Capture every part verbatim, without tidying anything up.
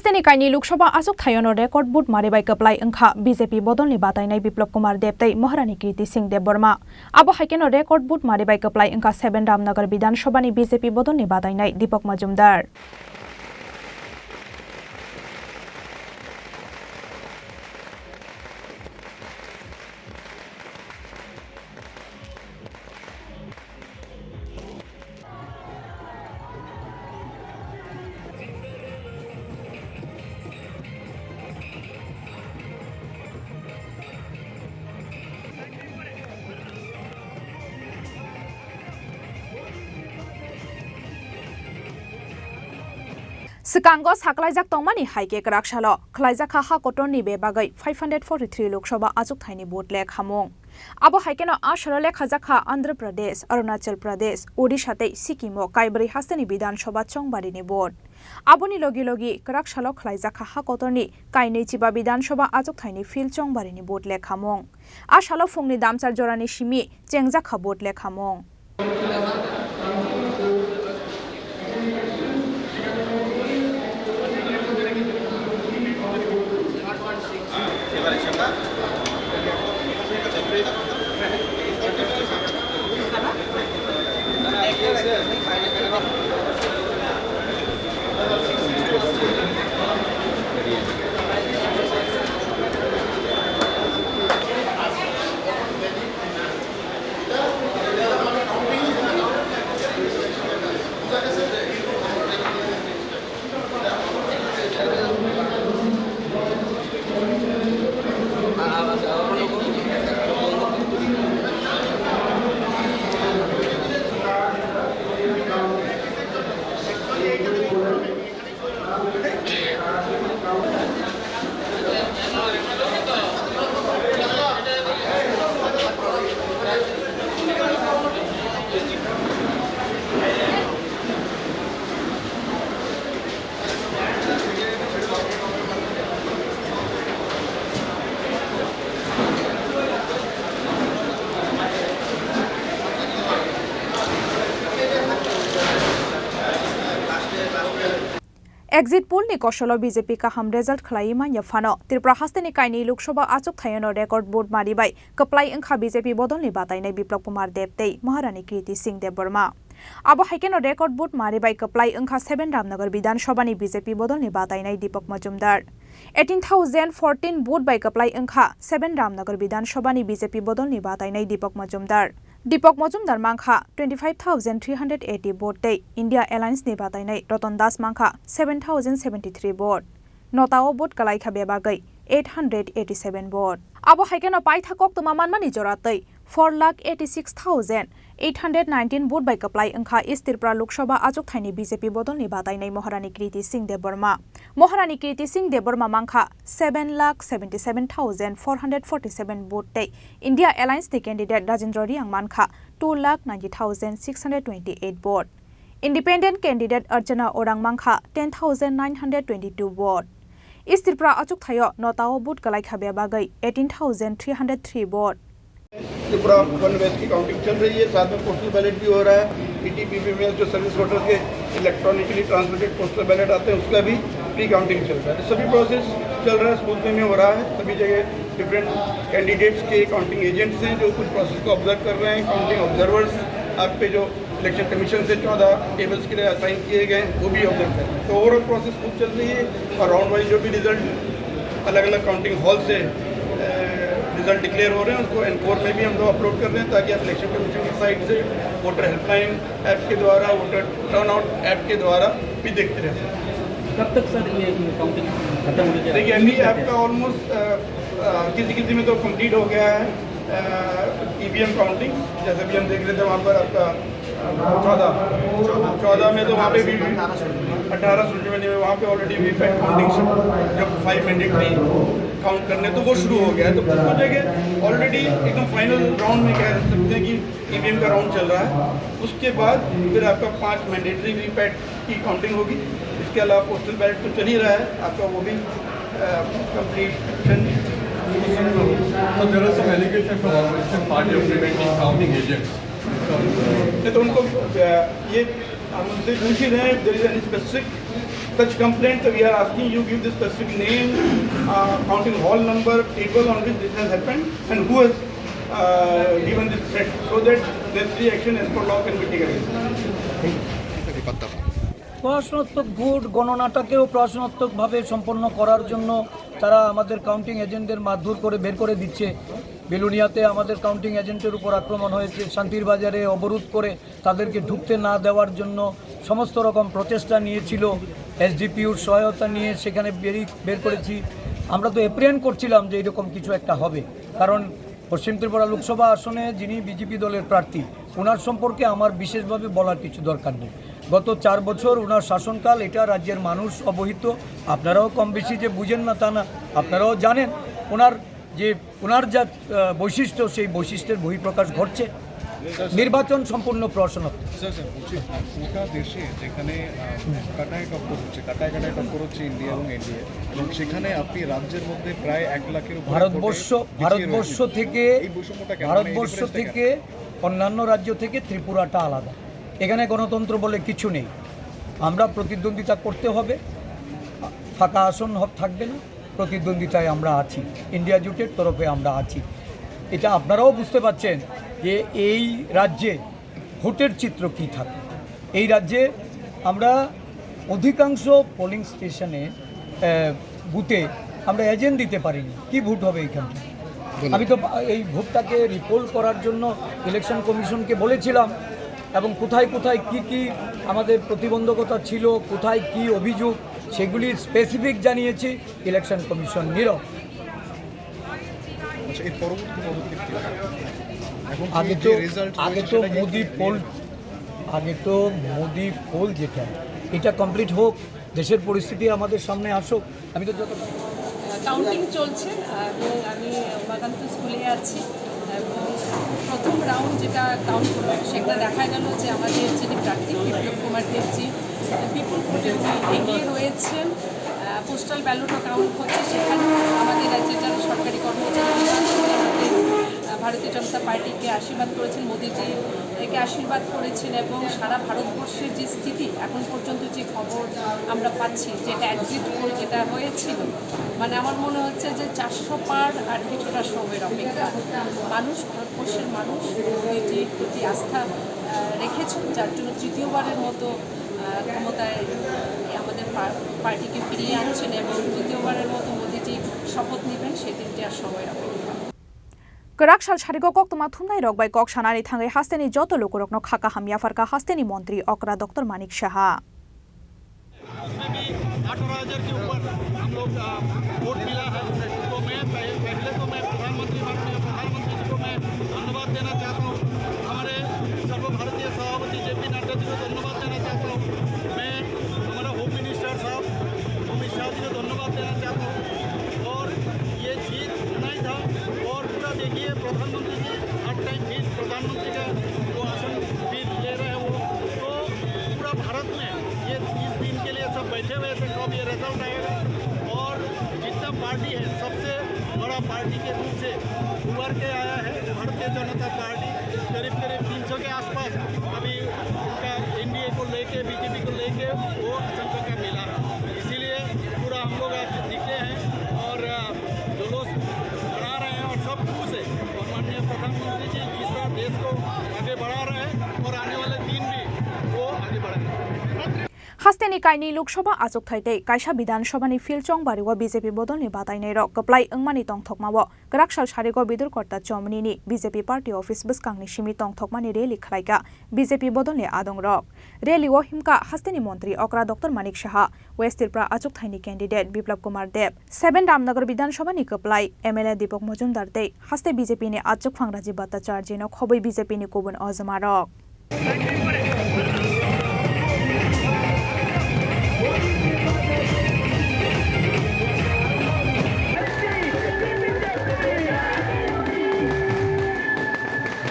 Tini kaini Lok Sabha achuk thaiono record vote mari bai kwplai wngkha B J P bodolni batainai Biplab Kumar Deb tei Maharani Kriti Singh Debbarma. Abo hai kheno record vote mari bai kwplai wngkha seven Ramnagar Bidhan Sabhani B J P bodolni batainai Deepak Majumdar. Swkango saklaijak tongmani hai khe kwrak salo khwlaijak kha ha kotorni bebagwi five hundred forty three Lok Sabha achukthayni vote lekhamung. Abo hai kheno a salo lekhajak kha Andhra Pradesh, Arunachal Pradesh, Odisha tei Sikkim o kaibrwi hasteni Bidhan Sabha chongbarini vote. Aboni logi logi kwrak salo khwlaijak kha ha kotorni kainwi chiba Bidhan Sabha achukthayni field chongbarini vote lekhamung. A salo phungni damchar jorani simi chengjak kha vote lekhamung. Exit poll ni kosolo B J P kaham result khlaiwi manya phano, Tripura hasteni kainwi Lok Sabha achuk thaiono record vote mari bai kwplai wngkha B J P bodolni batainai Biplab Kumar Deb tei Maharani Kriti Singh Debbarma. Abo hai kheno record vote mari bai kwplai wngkha seven Ramnagar Bidhan Sabhani B J P bodolni batainai Deepak Majumdar. Eighteen thousand fourteen vote bai kwplai wngkha seven Ramnagar Bidhan Sabhani B J P bodolni batainai Deepak Majumdar. Deepak Majumdar mankha twenty five thousand three hundred eighty vote tei India Alliance ni batainai Ratan Das mankha seven thousand seventy three vote. Notao vote kwlaikha bebagwi eight hundred eighty seven vote. Abo hai kheno paitha koktwma manmani jora tei four lakh eighty six thousand eight hundred nineteen vote bai kwplai wngkha East Tripura Lok Sabha achuk thaini B J P bodolni batainai Maharani Kriti Singh Debbarma. Maharani Kriti Singh Debbarma mankha seven lakh seventy seven thousand four hundred forty seven vote tei India Alliance ni candidate Rajendra Reang mankha two lakh ninety thousand six hundred twenty eight vote. Independent candidate Archana Orang mankha ten thousand nine hundred twenty two vote. East Tripura achuk thaio notao vote kwlaikha bebagwi eighteen thousand three hundred three vote. Tripura one west की counting चल रही है, साथ में postal ballot भी हो रहा है। ईटीपीपी में जो सर्विस वोटर्स के इलेक्ट्रॉनिकली ट्रांसमिटेड पोस्टल बैलेट आते हैं, उसका भी प्री काउंटिंग चल रहा है। तो सभी प्रोसेस चल रहा है, स्मूथ वे में हो रहा है। सभी जगह डिफरेंट कैंडिडेट्स के काउंटिंग एजेंट्स हैं जो कुछ प्रोसेस को ऑब्जर्व कर रहे हैं, काउंटिंग ऑब्जर्वर्स आपके जो इलेक्शन कमीशन से चौदह टेबल्स के लिए असाइन किए गए हैं, वो भी ऑब्जर्व कर रहे हैं। तो ओवरऑल प्रोसेस स्मूथ चल रही है और राउंड वाइज जो भी रिजल्ट अलग-अलग काउंटिंग हॉल से, अ, रिजल्ट डिक्लेयर हो रहे हैं, उसको एनकोर में भी हम लोग अपलोड कर रहे हैं, ताकि आप इलेक्शन कमीशन की साइट से वोटर हेल्पलाइन ऐप के द्वारा, वोटर टर्नआउट ऐप के द्वारा भी देखते रह सकें। कब तक सर ये काउंटिंग खत्म होने जा रहा है? देखिए, अभी आपका ऑलमोस्ट, अ, अ, किसी किसी में तो कंप्लीट हो गया है, अ, ईवीएम काउंटिंग, जैसे भी हम देख रहे थे वहाँ पर आपका चौदह, चौदह में तो वहाँ पे भी अठारह सुब्रमण्यम में वहाँ पे ऑलरेडी वीवीपैट काउंटिंग, जब फाइव मैंडेटरी काउंट करने तो वो शुरू हो गया है। तो कुछ कुछ जगह ऑलरेडी एकदम फाइनल राउंड में कह सकते हैं कि ईवीएम का राउंड चल रहा है। उसके बाद फिर आपका पांच मैंडेटरी वीवीपैट की काउंटिंग होगी। इसके अलावा पोस्टल बैलेट तो चल ही रहा है, आपका वो भी, अ, complete. So there are some allegations from opposition party of preventing counting agents. नहीं, तो उनको, अ, ये हम उनसे पूछ ही रहे हैं, there is any specific Such complaint, so we are asking you give the specific name, uh, counting hall number, table on which this has happened, and who has, uh, given this threat, so that necessary action as per law can be taken. প্রশ্নাত্মক ভোট গণনাটাকেও প্রশ্নাত্মকভাবে সম্পন্ন করার জন্য তারা আমাদের কাউন্টিং এজেন্টদের মারধর করে বের করে দিচ্ছে। বিলোনিয়াতে আমাদের কাউন্টিং এজেন্টের উপর আক্রমণ হয়েছে, শান্তির বাজারে অবরোধ করে তাদেরকে ঢুকতে না দেওয়ার জন্য সমস্ত রকম প্রচেষ্টা নিয়েছিল। এসডিপিওর সহায়তা নিয়ে সেখানে বেরি-, বের করেছি। আমরা তো অ্যাপ্রিহেন্ড করছিলাম যে এরকম কিছু একটা হবে, কারণ পশ্চিম ত্রিপুরা লোকসভা আসনে যিনি বিজেপি দলের প্রার্থী, ওনার সম্পর্কে আমার বিশেষভাবে বলার কিছু দরকার নেই। গত চার বছর ওনার শাসনকাল, এটা রাজ্যের মানুষ অবহিত। আপনারাও কম বেশি যে বুঝেন না তা না, আপনারাও জানেন ওনার যে ওনার যা, আহ, বৈশিষ্ট্য, সেই বৈশিষ্ট্যের বহিঃপ্রকাশ ঘটছে। নির্বাচন সম্পূর্ণ প্রশ্ন। স্যার, স্যার, বলছি, গোটা দেশে যেখানে, আহ, কাটায় টক্কর হচ্ছে, কাটায় কাটায় টক্কর হচ্ছে ইন্ডিয়া এবং এনডিএ, এবং সেখানে আপনি রাজ্যের মধ্যে প্রায় এক লাখের উপরে ভোটে ভারতবর্ষ, পিছিয়ে ভারতবর্ষ রয়েছেন। থেকে, এই বৈষম্যটা কেন? মানে, এই ভারতবর্ষ difference টা কেন? থেকে অন্যান্য রাজ্য থেকে ত্রিপুরাটা আলাদা। এখানে গণতন্ত্র বলে কিছু নেই। আমরা প্রতিদ্বন্দ্বিতা করতে হবে, ফাঁকা আসন হ-, থাকবে না। প্রতিদ্বন্দ্বিতায় আমরা আছি, ইন্ডিয়া জোটের তরফে আমরা আছি। এটা আপনারাও বুঝতে পারছেন যে এই রাজ্যে ভোটের চিত্র কী থাকে। এই রাজ্যে আমরা অধিকাংশ পোলিং স্টেশনে, আহ, বুথে আমরা এজেন্ট দিতে পারিনি। কি ভোট হবে এইখানে? আমি তো এই ভোটটাকে রিপোল করার জন্য ইলেকশন কমিশনকে বলেছিলাম, এবং কোথায় কোথায় কি কি আমাদের প্রতিবন্ধকতা ছিল, কোথায় কি অভিযোগ, সেগুলি স্পেসিফিক জানিয়েছি। ইলেকশন কমিশন নীরব। আচ্ছা, এর পরবর্তী পদক্ষেপ কি? এখন কি আগে যে তো, রেজাল্ট আগে রয়েছে, তো সেটা কি মোদি ক্লিয়ার? পোল, আগে তো মোদি পোল যেটা, এটা কমপ্লিট হোক, দেশের পরিস্থিতি আমাদের সামনে আসুক। আমি তো যত কাউন্টিং চলছে, এবং আমি উমাকান্ত স্কুলে আছি, এবং প্রথম রাউন্ড যেটা কাউন্ট হলো, সেটা দেখা গেল যে আমাদের যিনি প্রার্থী বিপ্লব কুমার দেবজি বিপুল ভোটে উনি এগিয়ে রয়েছেন। আহ, পোস্টাল ব্যালটও কাউন্ট হচ্ছে, সেখানে আমাদের রাজ্যের যারা সরকারি কর্মচারী আছেন, আমাদের, আহ, ভারতীয় জনতা পার্টিকে আশীর্বাদ করেছেন, মোদিজি একে আশীর্বাদ করেছেন, এবং সারা ভারতবর্ষের যে স্থিতি, এখন পর্যন্ত যে খবর আমরা পাচ্ছি, যেটা এক্সিট পোল যেটা হয়েছিল, মানে, আমার মনে হচ্ছে যে চারশো পার আর কিছুটা সময়ের অপেক্ষা। মানুষ, ভারতবর্ষের মানুষ মোদিজির প্রতি আস্থা, আহ, রেখেছেন, যার জন্য তৃতীয়বারের মতো, আহ, ক্ষমতায় আমাদের পা-, পার্টিকে ফিরিয়ে আনছেন এবং তৃতীয়বারের মতো মোদিজি শপথ নেবেন, সেই দিনটি আর সময়ের অপেক্ষা। Kwrak sal sarigo koktwma thumnai rok bai kok sanani thangwi hasteni joto lukurokno kha kaham yapharkha hasteni montri okra Doctor Manik Saha. उसमें भी अठारह हज़ार के ऊपर हम लोग, आ, वोट मिला है। तो मैं पह-, पहले तो मैं प्रधानमंत्री, माननीय प्रधानमंत्री जी को मैं धन्यवाद देना चाहता हूँ। हमारे सर्वभारतीय सभापति जेपी नड्डा जी को धन्यवाद देना चाहता हूँ। मैं हमारा होम मिनिस्टर साहब अमित शाह जी को धन्यवाद देना चाहता हूँ। और ये जीत होना ही था। और पूरा देखिए, प्रधानमंत्री जी हर टाइम फिर प्रधानमंत्री का वो आसन फिर ले रहे हैं वो। तो पूरा भारत में ये इस दिन के लिए सब बैठे हुए थे कब ये रिजल्ट आएगा। और जितना पार्टी है, सबसे बड़ा पार्टी के रूप से उभर के आया है भारतीय जनता पार्टी। करीब करीब तीन सौ के आसपास अभी उनका एनडीए को लेके, बीजेपी को लेके वो आसन का मिला है। इसीलिए पूरा हम लोग आज निकले हैं और, अ, जुलूस बढ़ा रहे हैं और सब खुश है। और माननीय प्रधानमंत्री जी जिस तरह देश को आगे बढ़ा रहे हैं और आने वाले दिन भी वो आगे बढ़ाएंगे। Hasteni kainwi Lok Sabha achukthai tei kaisa Bidhan Sabha ni field chongbario B J P bodolni batainairok kwplai wngmani tongthokmao kwrak sal sarigo Bidurkorta Chomni ni B J P party office bwskangni simi tongthokmani rally khlaikha B J P bodolni adongrok. Rally o himkha hasteni montri okra Doctor Manik Saha, West Tripura achukthaini candidate Biplab Kumar Deb, seven Ramnagar Bidhan Sabha ni kwplai M L A Deepak Majumdar tei haste B J P ni achukphang Rajiv Bhattacharjee no khobwi B J P ni kubun ojma rok.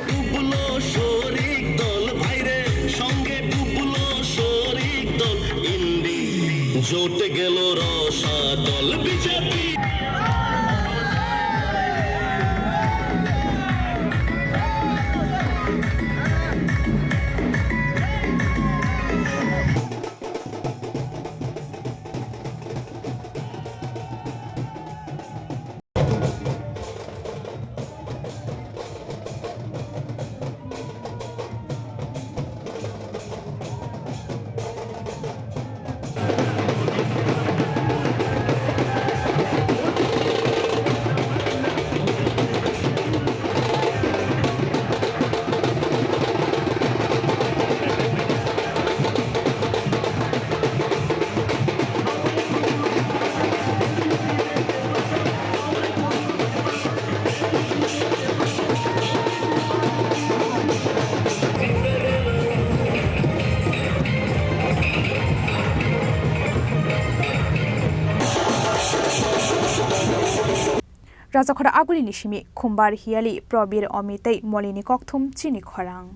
Bublo shorik dol bhaire, songe bublo shorik dol indi. Jote gelo rosha dol B J P. Rajakhora Agulini simi Khumbar Hiali, Probir Omi tei Molini kokthum chini khorang.